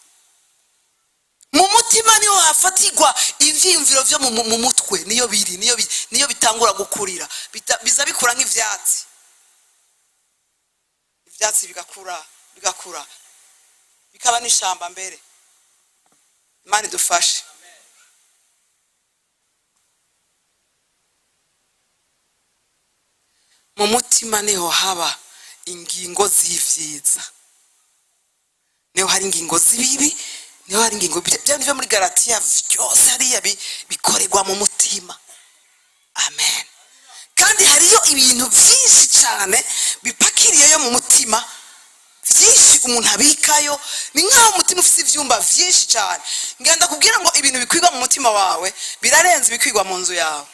Mu mutima niho hafatirwa ivyiyumviro vyo mu mutwe, niyo biri, niyo bitangura gukurira. Biza bikura nk'ivyatsi, ivyatsi bigakura, bigakura, bikaba n'ishamba mbere. Imana idufashe. Mu mutima niho haba ingingo z'ivyiza, niho hari ingingo z'ibibi, Niho hari ingingo, bya byo muri Galatiya byose hariya bikorerwa mu mutima. Amen. Kandi hariyo ibintu byinshi cyane bipakiriyeyo mu mutima, byinshi umuntu abikayo. Ni nk'aho umutima ufite ibyumba byinshi cyane. Ngenda kubwira ngo ibintu bikwigwa mu mutima wawe birarenze ibikwigwa mu nzu yawe,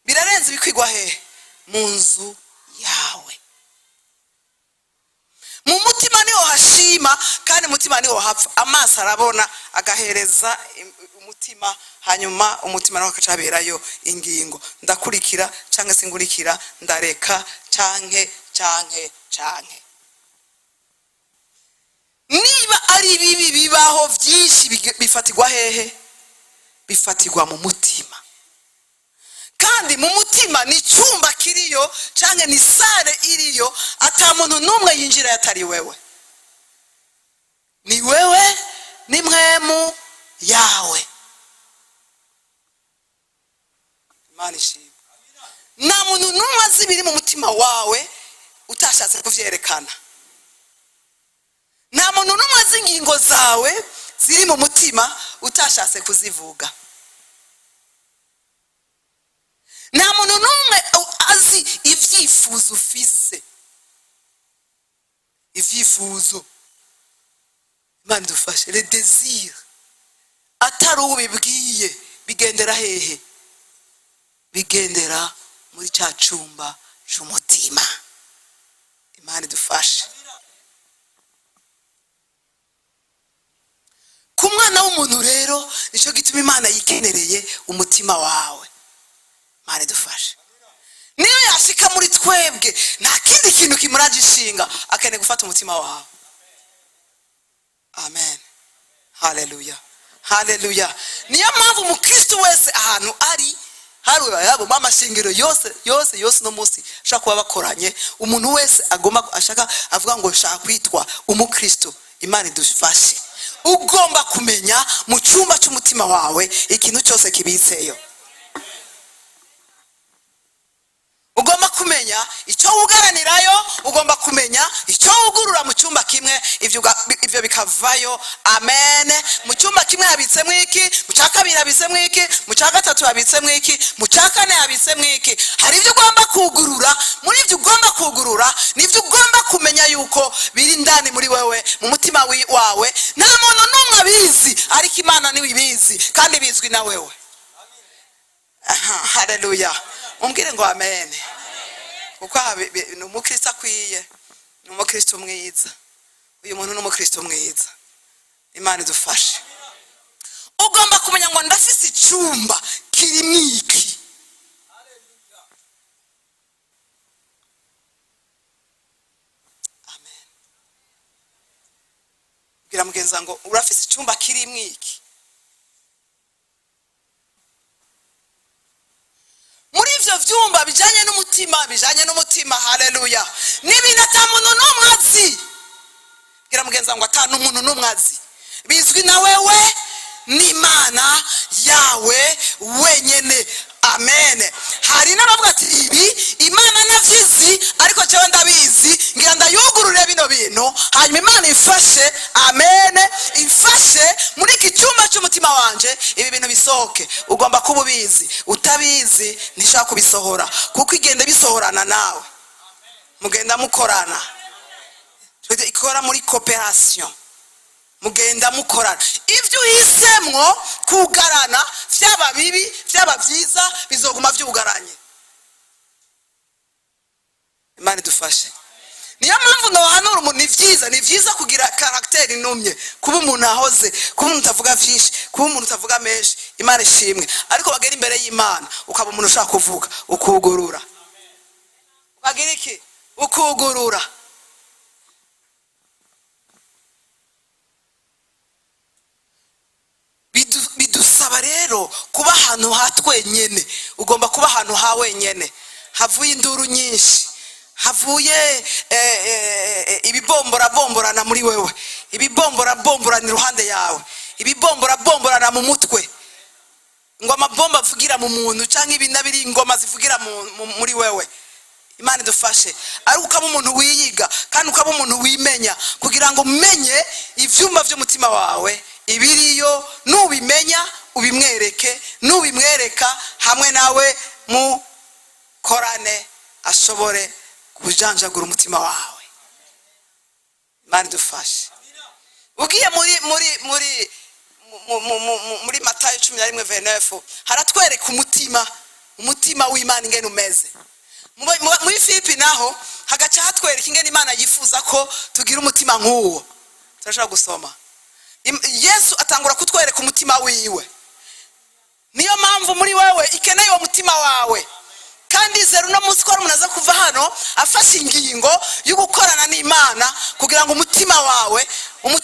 birarenze ibikwigwa hehe? Mu nzu yawe. Mu mutima niho hashima, kandi umutima niho hapfa. Amaso arabona, agahereza umutima, hanyuma umutima nawe akacaberayo ingingo: ndakurikira canke singurikira, ndareka canke canke canke. Niba ari bibi bibaho byinshi, bifatirwa hehe? Bifatirwa mu mutima. Kandi mu mutima ni icyumba kiriyo cyangwa ni salle iriyo, ata muntu n'umwe yinjira atari wewe. Ni wewe n'impwemu yawe. Imana ishimwe. Nta muntu n'umwe azi ibiri mu mutima wawe utashatse kuvyerekana. Nta muntu n'umwe azi ingingo zawe ziri mu mutima utashatse kuzivuga. Nta muntu n'umwe azi ibyifuzo ufise, ibyifuzo. Imana idufashe. Le désir, atari ubibwiye, bigendera hehe? Bigendera muri cya cyumba cy'umutima. Imana idufashe. Ku mwana w'umuntu rero, nicyo gituma Imana yikenereye umutima wawe. Imana idufashe. Niyo yashika muri twebwe, nta kindi kintu kimuraje ishinga, akeneye gufata umutima wawe. Amen, haleluya, haleluya. Niyo mpamvu umukristo wese ahantu ari hari yabo amashengero yose yose yose, no munsi ashaka kuba bakoranye, umuntu wese agomba ashaka avuga ngo nshaka kwitwa umukristo, Imana idufashe, ugomba kumenya mu cyumba cy'umutima wawe ikintu cyose kibitseyo. Ugomba kumenya icyo wugaranirayo, ugomba kumenya icyo wugurura mu cyumba kimwe, ibyo bikavayo. Amen. Mu cyumba kimwe habitsemo iki, mu cya kabiri habitsemo iki, mu cya gatatu habitsemo iki, mu cya kane habitsemo iki. Hari ibyo ugomba kugurura. Muri ibyo ugomba kugurura nibyo ugomba kumenya yuko biri indani muri wewe, mu mutima wawe. Nta muntu n'umwe abizi, ariko Imana niwe ibizi, kandi bizwi na wewe. Aha, haleluya. Umbwire ngo amen, kuko aha ni umukristo akwiye, ni umukristo mwiza. Uyu muntu ni umukristo mwiza. Imana idufashe. Ugomba kumenya ngo ndafise icyumba kirimo iki. Amen. Bwira mugenzi wawe ngo urafise icyumba kirimo iki. Muri ivyo vyumba bijanye n'umutima, bijanye n'umutima, haleluya, n'ibintu ata muntu n'umwe azi. Bwira mugenzi wawe ngo ata n'umuntu n'umwe azi, bizwi na wewe n'Imana yawe wenyene. Amen. Hari n'abavuga ati ibi Imana navyizi, ariko jewe ndabizi, ngira ndayugurure bino bintu, hanyuma Imana ifashe. Amen. Ifashe muri iki cyumba cy'umutima wanje ibi bintu bisohoke. Ugomba kuba ubizi. Utabizi ntishaka kubisohora, kuko igenda bisohorana nawe, mugenda mukorana, ikora muri cooperation, mugenda mukorana. Ibyo uhisemwo kugarana, byaba bibi byaba byiza, bizoguma byugaranye. Imana idufashe. Niyo mpamvu nohanura umuntu, ni byiza, ni byiza kugira caractère inumye, kuba umuntu ahoze, kuba umuntu utavuga byinshi, kuba umuntu utavuga menshi. Imana ishimwe. Ariko bagera imbere y'Imana ukaba umuntu ushaka kuvuga, ukugurura, ukagira iki? Ukugurura. Bidusaba rero kuba ahantu ha twenyene. Ugomba kuba ahantu ha wenyene, havuye induru nyinshi, havuye ibibomborabomborana muri wewe, ibibomborabomborana iruhande yawe, ibibomborabomborana mu mutwe, ngo amabomba avugira mu muntu, canke ibi nabiri ingoma zivugira muri wewe. Imana idufashe, ariko ukaba umuntu wiyiga kandi ukaba umuntu wimenya, kugira ngo umenye ivyumba vy'umutima wawe ibiriyo. Nubimenya ubimwereke, nubimwereka hamwe nawe mukorane, ashobore kujanjagura umutima wawe. Imana idufashe. Ugiye muri Matayo 11:29, haratwereka umutima w'Imana ingene umeze. Muri Filipi naho hagaca hatwereka ingene Imana yifuza ko tugira umutima nk'uwo. Turashobora gusoma. Yesu atangura kutwereka umutima wiwe. Niyo mpamvu muri wewe ikeneye uwo mutima wawe. Kandi zero uno munsi ko hari umuntu aza kuva hano afashe ingingo yo gukorana n'Imana kugira ngo umutima wawe mu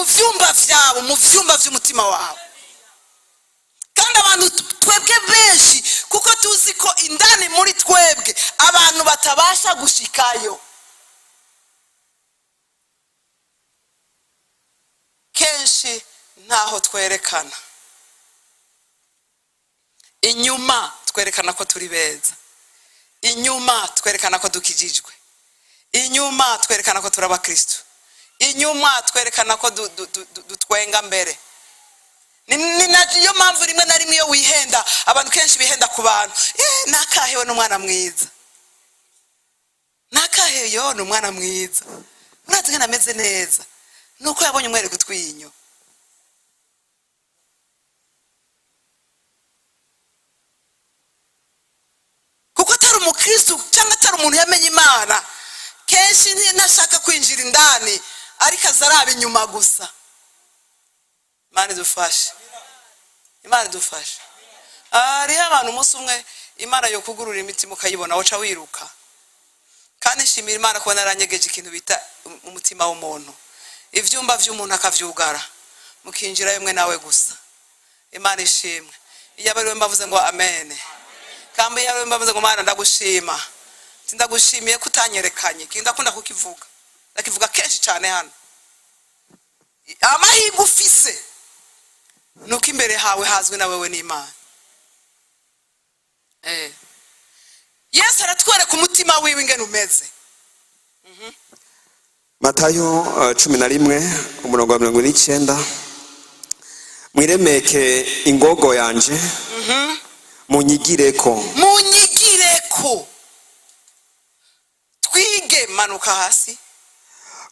vyumba vyawe, mu vyumba vy'umutima wawe. Kandi abantu twebwe benshi, kuko tuzi ko indani muri twebwe abantu batabasha gushikayo, kenshi ntaho twerekana. Inyuma twerekana ko turi beza, inyuma twerekana ko dukijijwe, inyuma twerekana ko turi abakristo, inyuma twerekana ko dutwenga mbere. Ni nayo mpamvu rimwe na rimwe iyo wihenda, abantu kenshi bihenda ku bantu: "Nakahewe n'umwana mwiza, nakaheyo ni umwana mwiza, urazi ngene ameze neza, nuko yabonye umwereka utwinyo." Kuko atari umukristo cyangwa atari umuntu yamenye Imana, kenshi ntashaka kwinjira indani, ariko aza araba inyuma gusa. Imana idufashe, Imana idufashe. Hariho abantu umunsi umwe Imana yo kugurura imitima ukayibona, woca wiruka. Kandi nshimira Imana kuba naranyegeje ikintu bita umutima w'umuntu, ivyumba vy'umuntu akavyugara, mukinjirayo mwe nawe gusa. Imana ishimwe. Iyo abariwe mbavuze ngo amen. Kandi iyo abariwe mbavuze ngo Mana ndagushima, ndagushimiye ko utanyerekanye. Ikindi ndakunda kukivuga, ndakivuga kenshi cyane hano: amahirwe ufise nuko imbere hawe hazwi na wewe n'Imana. Yesu aratwereka umutima wiwe ingene umeze. Matayo 11 umurongo wa 49: "Mwiremeke ingogo yanje, munyigireko." Munyigireko, twige. Manuka hasi.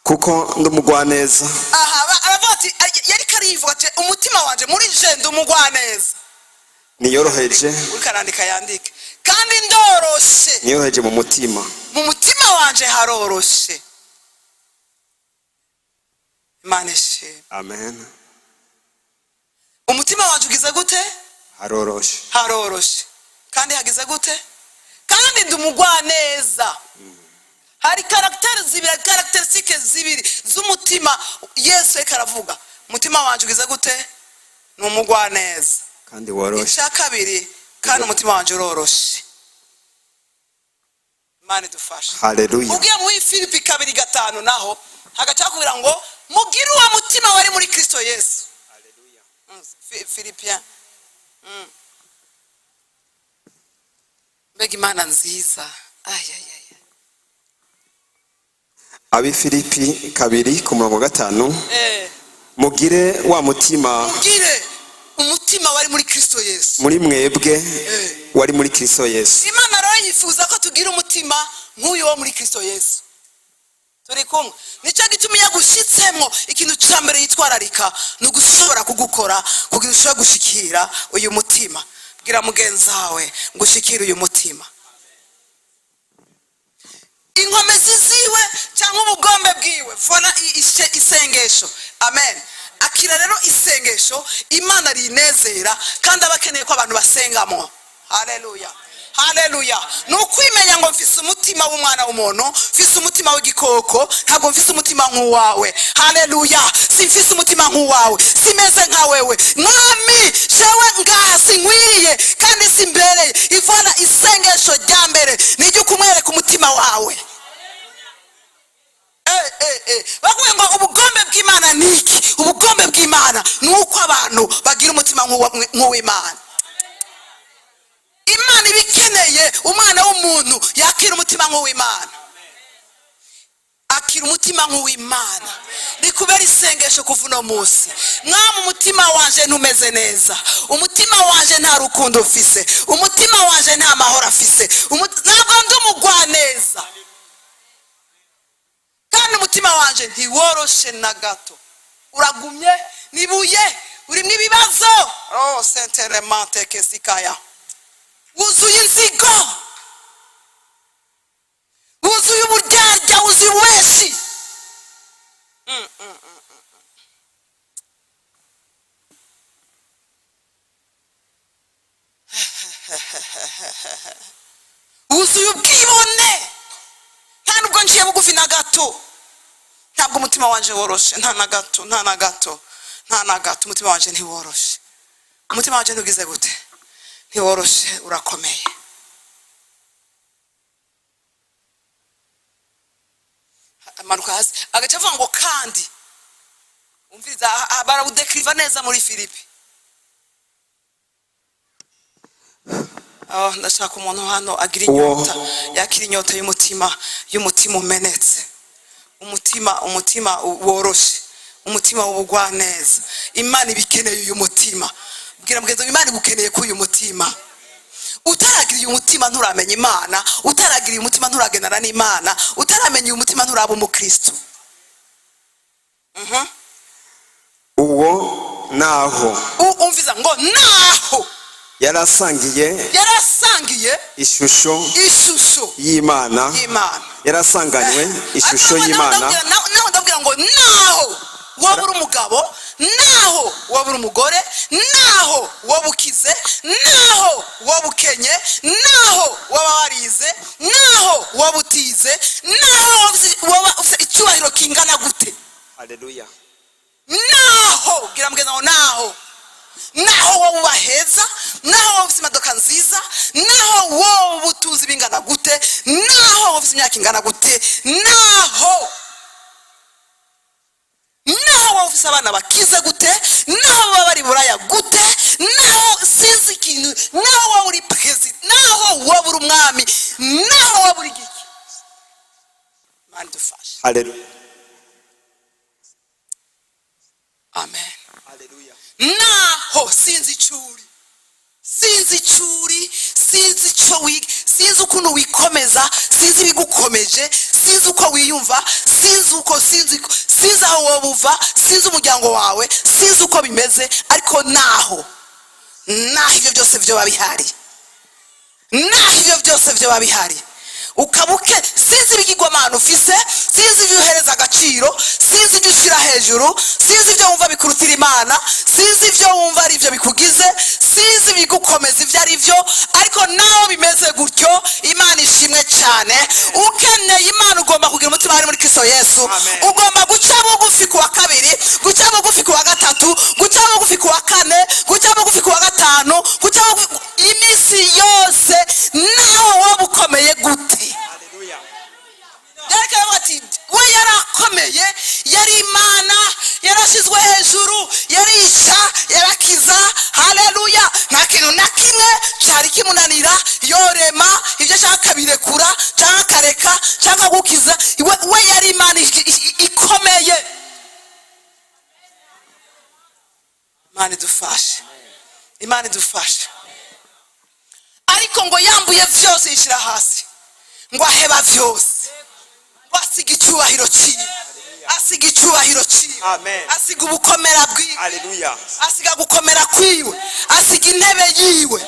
"Kuko ndi umugwaneza." Aha aravuga ati, yariko arivuga ati: "Umutima wanje muri je ndi umugwaneza." "Niyoroheje." Uriko arandika yandike. "Kandi ndoroshe." "Niyoroheje mu mutima." Mu mutima wanje haroroshe. Imana ishimwe. Amen. Umutima wanje ugize gute? Haroroshe. Haroroshe. Kandi hagize gute? Kandi ndi umugwaneza. Hari caractères zibiri, hari caractéristiques zibiri z'umutima Yesu ariko aravuga: umutima wanje ugize gute? Ni umugwaneza. Kandi woroshe. Icya kabiri, kandi umutima wanje uroroshe. Imana idufashe. Haleluya. Ugiye muri Filipi 2:5 naho hagaca hakubwira ngo mugire uwo mutima wari muri Kristo Yesu. Philippiens. Mbega Imana nziza! Ay, ay, ay. Abi Filipi 2 ku murongo wa 5: "Mugire wa mutima." Mugire umutima wari muri Kristo Yesu. "Muri mwebwe wari muri Kristo Yesu." Imana rero yifuza ko tugira umutima nk'uyu wo muri Kristo Yesu. Turi kumwe? Nicyo gituma iyo agushyitsemo, ikintu cya mbere yitwararika ni ugushobora kugukora kugira ushobore gushikira uyu mutima. Bwira mugenzi wawe ngo ushikire uyu mutima. Inkomezi ziwe cyangwa ubugombe bwiwe, vona isengesho. Amen. Akira rero isengesho Imana rinezera, kandi aba akeneye ko abantu basengamo. Haleluya, haleluya. Ni ukwimenya ngo mfise umutima w'umwana w'umuntu, mfise umutima w'igikoko, ntabwo mfise umutima nk'uwawe. Haleluya. Simfise umutima nk'uwawe, simeze nka wewe Mwami. Jewe ngaha sinkwiriye kandi simbereye. Ivana isengesho rya mbere ni iryo kumwereka umutima wawe. Bavuga ngo ubugombe bw'Imana ni iki? Ubugombe bw'Imana ni uko abantu bagira umutima nk'uw'Imana. Imana Umwana w'umuntu yakira umutima nk'uw'Imana, akira umutima nk'uw'Imana. Ni kubera isengesho kuva uno munsi: Mwami, umutima wanje ntumeze neza, umutima wanje nta rukundo ufise, umutima wanje nta mahoro afise, ntabwo ndi umugwaneza, kandi umutima wanje ntiworoshe na gato, uragumye, nibuye, urimo ibibazo. Oh, senteremante kesikaya, wuzuye inzigo, wuzuye uburyarya, wuzuye ububeshi. Wuzuye ubwibone. Nta nubwo nciye bugufi na gato. Ntabwo umutima wanje woroshe, nta na gato, nta na gato, nta na gato. Umutima wanje ntiworoshe, umutima wanje ntugize gute? Ntiworoshe, urakomeye. Amanuka hasi, agaca avuga ngo kandi umviriza, barawudekiriva neza muri Filipi. Oh, ndashaka umuntu hano agira inyota, yakira inyota y'umutima, y'umutima umenetse, umutima woroshe, umutima w'ubugwaneza. Imana ibikeneye uyu mutima. Bwira mugenzi wawe: Imana igukeneye ko uyu mutima. Utaragira uyu mutima nturamenya Imana, utaragira uyu mutima nturagendana n'Imana, utaramenya uyu mutima nturaba umukristo. Uwo naho Umviza ngo naho yarasangiye yarasangiye ishusho ishusho y'Imana, y'Imana, yarasanganywe ishusho Ariko y'Imana. Nawe ndabwira ngo naho waba uri umugabo, naho waba uri umugore, naho waba ukize, naho waba ukenye, naho waba warize, naho waba utize, naho waba ufite icyubahiro kingana gute. Haleluya. Naho, bwira mugenzi wawe, naho wowe uba heza, naho wowe ufite imodoka nziza, naho wowe ubutunzi bingana gute, naho wowe ufite imyaka ingana gute, naho wowe ufite abana bakize gute, naho baba bari buraya gute, naho sinzi ikintu, naho wowe uri perezida, naho wowe uri umwami, naho wowe uri giki, Imana idufashe. Haleluya. Amen. Haleluya. Naho sinzi icyo uri, sinzi icyo uri, sinzi icyo wiga, sinzi ukuntu wikomeza, sinzi ibigukomeje, sinzi uko wiyumva, sinzi uko, sinzi aho wowe uva, sinzi umuryango wawe, sinzi uko bimeze, ariko naho ibyo byose byoba bihari, naho ibyo byose byoba bihari, ukabuke, sinzi ibigirwamana ufise, sinzi ibyo uhereza agaciro, sinzi ibyo ushyira hejuru, sinzi ibyo wumva bikurutira Imana, sinzi ibyo wumva ari ibyo bikugize, sinzi ibigukomeza ibyo ari byo, ariko naho bimeze gutyo, Imana ishimwe cyane. Ukeneye Imana ugomba kugira umutima wari muri Kristo Yesu. Amen. Ugomba guca bugufi ku wa kabiri, guca bugufi ku wa gatatu, guca bugufi ku wa kane, guca bugufi ku wa gatanu, guca bugufi iminsi yose, naho waba ukomeye gute. Haleluya. Yerekana avuga ati we yarakomeye, yari Imana, yarashyizwe hejuru, yarica, yarakiza. Haleluya! Nta kintu na kimwe cyari kimunanira. Yorema ibyo ashaka akabirekura, cyangwa akareka, cyangwa gukiza. We yari Imana ikomeye. Imana idufashe, Imana idufashe. Ariko ngo yambuye byose, yishyira hasi, ngo aheba byose, ngo asiga icyubahiro cyiwe, asiga icyubahiro cyiwe. Amen. Asiga ubukomera bwiwe. Haleluya. Asiga gukomera kwiwe, asiga intebe yiwe,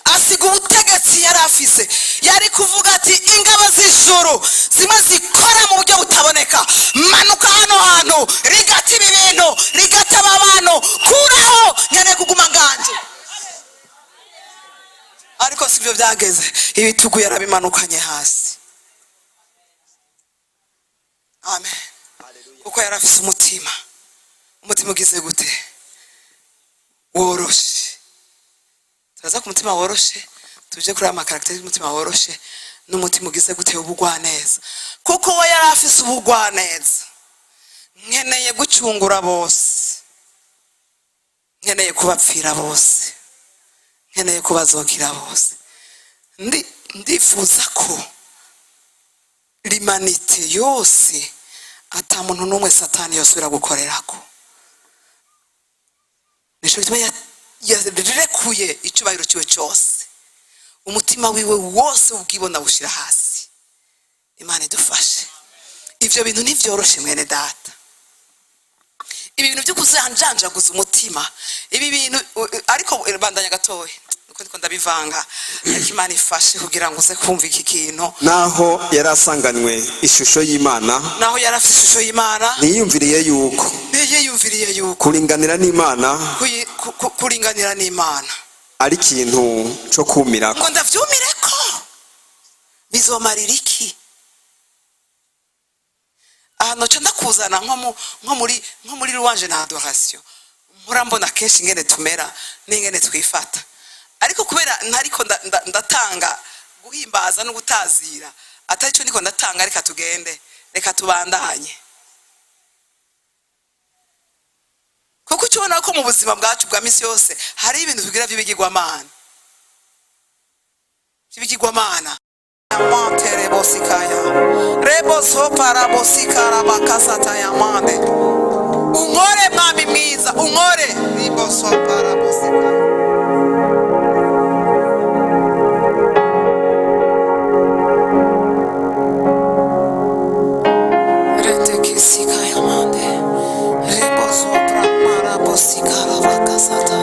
asiga ubutegetsi yari afise. Yari kuvuga ati ingabo z'ijuru zimwe zikora mu buryo butaboneka, manuka hano hantu, rigata ibi bintu, rigata aba bantu, kuraho, nkeneye kuguma nganje. Ariko sibyo byageze, ibitugu yarabimanukanye hasi. Amen. Kuko yari afise umutima, umutima ugize gute? Woroshe. Turaza ku mutima woroshe, tuje kuri aya makaragiteri y'umutima woroshe n'umutima ugize gute? Ubugwaneza. Kuko we yari afise ubugwaneza. Nkeneye gucungura bose, nkeneye kubapfira bose, nkeneye kubazokira bose. Ndi Ndifuza ko l'humanité yose, ata muntu n'umwe Satani yosubira gukorerako. Nico gituma yarekuye icubahiro ciwe cose, umutima wiwe wose ubwibona bushira hasi. Imana idufashe. Ivyo bintu ntivyoroshe, mwene data. Ibi bintu byo kujanjaguza umutima, ibi bintu ariko bandanya gatoya, nuko ndiko ndabivanga, ariko Imana ifashe kugira ngo uze kumva iki kintu. Naho yari asanganywe ishusho y'Imana, Naho yari afite ishusho y'Imana, ntiyiyumviriye yuko ntiyiyumviriye yuko kuringanira n'Imana kuringanira n'Imana ari ikintu cyo kumirako, ngo ndavyumire ko bizomarira iki. Aha noca ndakuzana nko muri louange na adoration. Mpora mbona kenshi ingene tumera n'ingene twifata, ariko kubera ntariko ndatanga guhimbaza no gutazira, atari cyo niko ndatanga. Reka tugende, reka tubandanye, kuko icyo ubona ko mu buzima bwacu bwa misi yose hari ibintu tugira by'ibigirwamana, by'ibigirwamana. Manterebosikaya rebosoparabosikarabakasatayamande. Unkore, Mwami mwiza, unkore. Ribosoparabosika. Retekisikayamande rebosopramarabosikarabakasata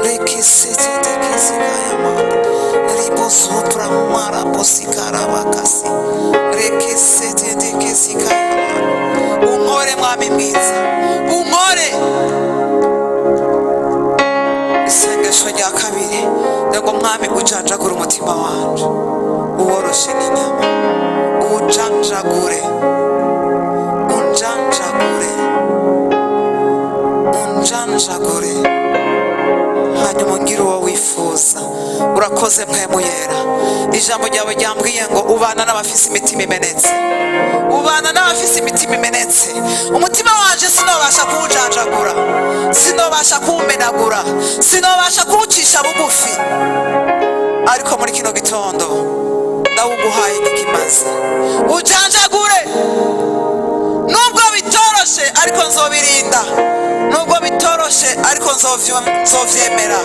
rekisetetekisikayamande ribosopramarabosikarabakasi rekisetetekisikayamande. Unkore, Mwami mwiza, unkore. Isengesho rya kabiri ngo: Mwami, ujanjagure umutima wanje, uworoshe n'inyama, uwujanjagure, unjanjagure, unjanjagure, hanyuma ungire uwo wifuza. Urakoze, Mpwemu Yera. Ijambo ryawe ryambwiye ngo ubana n'abafise imitima imenetse, ubana n'abafise imitima imenetse. Umutima wanje sinobasha kuwujanjagura, sinobasha kuwumenagura, sinobasha kuwucisha bugufi, ariko muri kino gitondo ndawuguhaye n'ikimaze. Ujanjagure. Nubwo bitoroshe, ariko nzobirinda. Nubwo bitoroshe, ariko nzovyemera.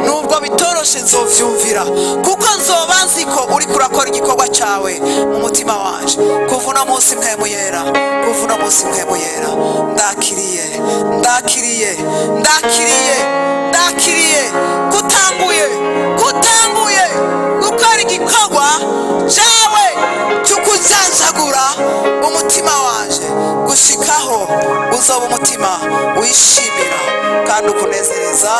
Nubwo bitoroshe, nzovyumvira, kuko nzoba nzi ko uriko urakora igikorwa cyawe mu mutima wanje. Kuva uno munsi, Mpwemu Yera, kuva uno munsi, Mpwemu Yera, ndakiriye, ndakiriye, ndakiriye, ndakiriye kutanguye gukora igikorwa cyawe cyo kujanjagura umutima wanje, gushikaho uzoba umutima wishimira kandi ukunezereza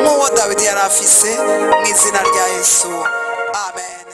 nk'uwo Dawidi yari afise. Mu izina rya Yesu, amen.